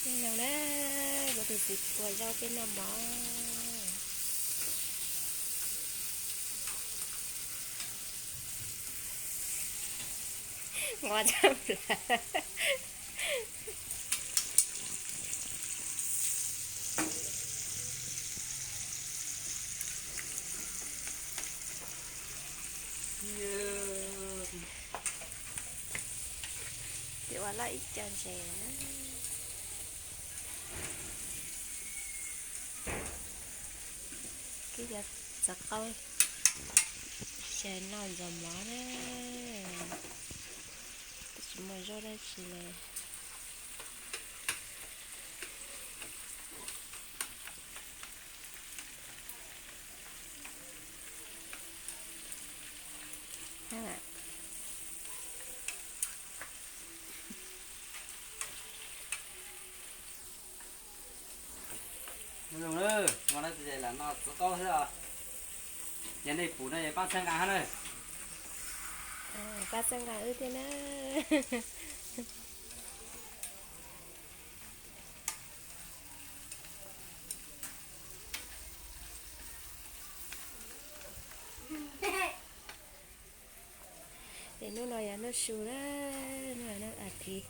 Nyob zoo na, kuv tus txiv ua zaub peb noj mov. Nqos tshaj plaws. Ces ua loj ib co ntses na. Kib cov txawv qaub xyaw noj ntxuag mov na. Twb tsis muaj zaub dab tsi li. Zoo, no lam no txiv qaub thiab os. Yog nej pum no pab txhawb nqa hab na. Pab txhawb nqa wb thiab na. Es hnub no yog hnub su na, hnub no hnub as thiv,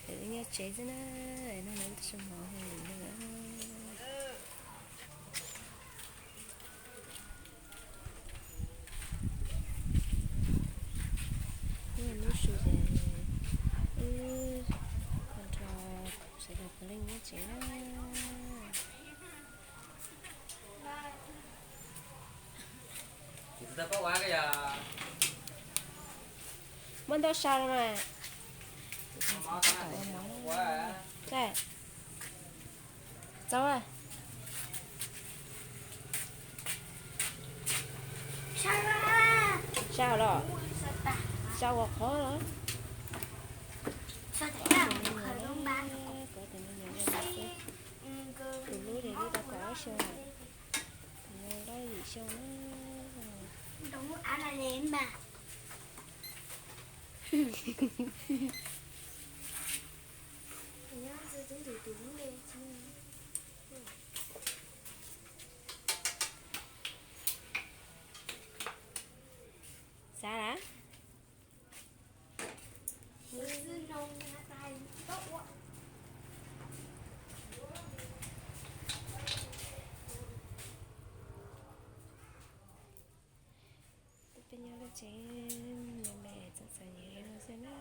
es wb nyob tsev xwb na, hnub no wb tsis mov hauj lwm na. Hnub no hnub su ces wb nrog sawv daws puav leej nyob tsev na. Muab ntaub sau los mas. Txaus. Sau los? Sau ua qhov los? Tus lub ces twb tau kaum ob xyoo lawm, tus no plaub yim xyoo na. Xav lawm. Peb nyob lub tsev me me txom txom nyem li no xwb na.